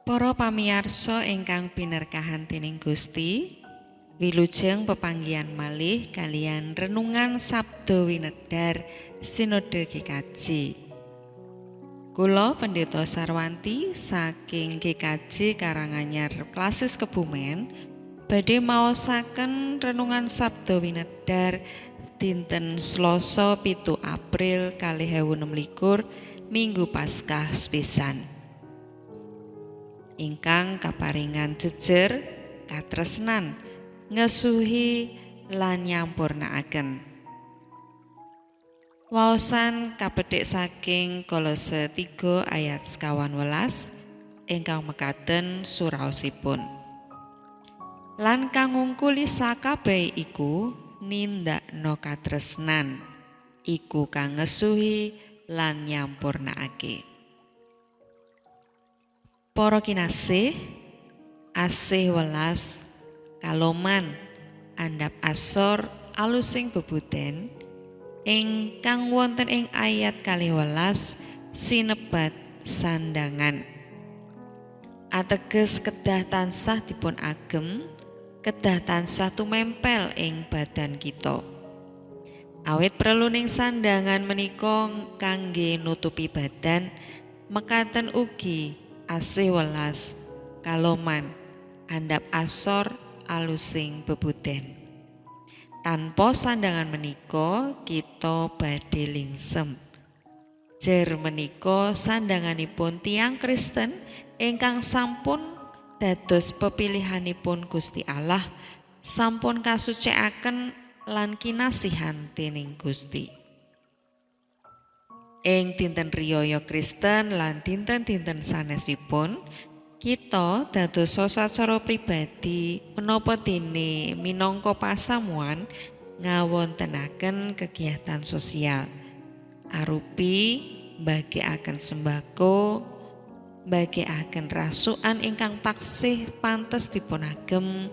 Para pamiyarsa ingkang pinerkahan dening Gusti, wilujeng pepanggihan malih kaliyan renungan Sabda Winedhar Sinode GKJ. Kula Pendeta Sarwanti saking GKJ Karanganyar Klasis Kebumen badhe maosaken renungan Sabda Winedhar dinten Selasa 7 April 2026, Minggu Paskah sepisan. Ingkang kaparingan jejer katresnan ngesuhi lan nyampurnaaken. Waosan kapethik saking Kolose 3 ayat 19 ingkang mekaten suraosipun. Lan kang ngungkuli sakabehe iku nindakno katresnan, iku kang ngesuhi lan nyampurnaake. Para kinasih, asih welas kaloman andhap asor alusing bebuden ingkang wonten ing ayat 12 sinebat sandangan. Ateges kedah tansah dipun agem, kedah tansah tumempel ing badan kita. Awit preluning sandangan menika kangge nutupi badan, mekaten ugi asih welas kaloman andhap asor alusing bebuden. Tanpa sandangan menika kita badhe lingsem. Jer menika sandanganipun tiyang Kristen ingkang sampun dados pepilihanipun Gusti Allah, sampun kasucikaken lan kinasihan dening Gusti. Ing dinten riyaya Kristen lan dinten-dinten sanesipun, kita dados sacara pribadi menapa dene minangka pasamuan ngawontenaken kegiatan sosial arupi mbagekaken sembako, mbagekaken rasukan ingkang taksih pantes dipun agem,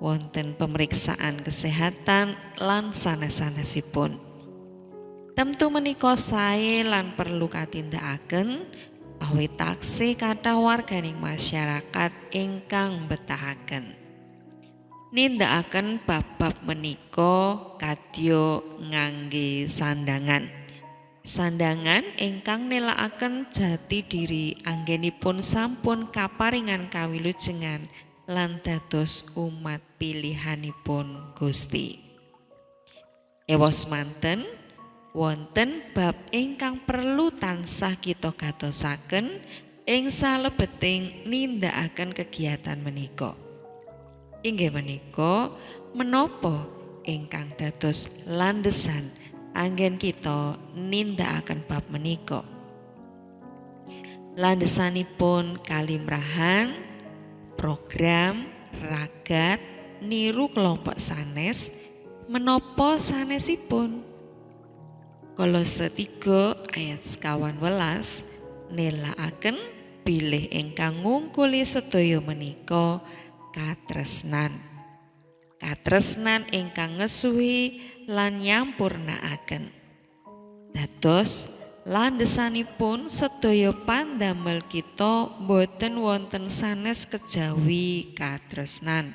wonten pemeriksaan kesehatan lan sanes-sanesipun. Tentu menika sae lan perlu katindakaken awit taksih kathah warganing masyarakat ingkang mbetahaken. Nindakaken bab-bab menika kadya ngangge sandangan. Sandangan ingkang nelakaken jati diri anggenipun sampun kaparingan kawilujengan lan dados umat pilihanipun Gusti. Ewa semanten, wonten bab ingkang perlu tansah kita gatosaken ing salebeting nindakaken kegiatan menika. Inggih menika menapa ingkang dados landesan anggen kita nindakaken bab menika? Landesanipun kalimrahan, program, ragat, niru kelompok sanes, menapa sanesipun? Kolose 3 ayat 19 nelakaken bilih ingkang ngungkuli sedaya menika katresnan. Katresnan ingkang ngesuhi lan nyampurnaaken. Dados landesanipun sedaya pandamel kita boten wonten sanes kejawi katresnan.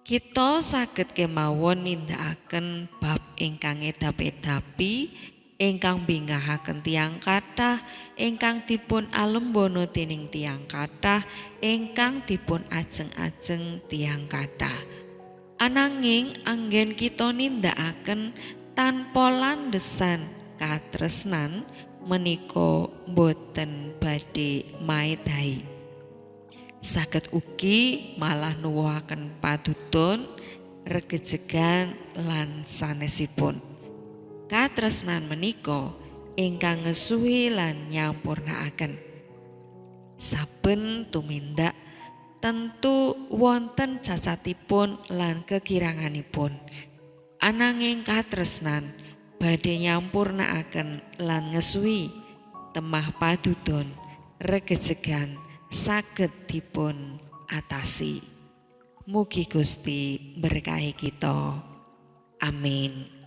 Kita saged kemawon nindakaken bab ingkang ngedap-edapi, ingkang bingahaken tiyang kathah, ingkang dipun alembono dening tiyang kathah, ingkang dipun ajeng-ajeng tiyang kathah. Ananging anggen kita nindakaken tanpa landesan katresnan menika boten badhe maedahi. Saged ugi malah nuwuhaken padudon, regejegan lan sanesipun. Katresnan menika ingkang ngesuhi lan nyampurnaaken. Saben tumindak tentu wonten cacatipun lan kekiranganipun. Ananging katresnan badhe nyampurnaaken lan ngesuhi temah padudon, regejegan saged dipun atasi. Mugi Gusti berkahi kita. Amin.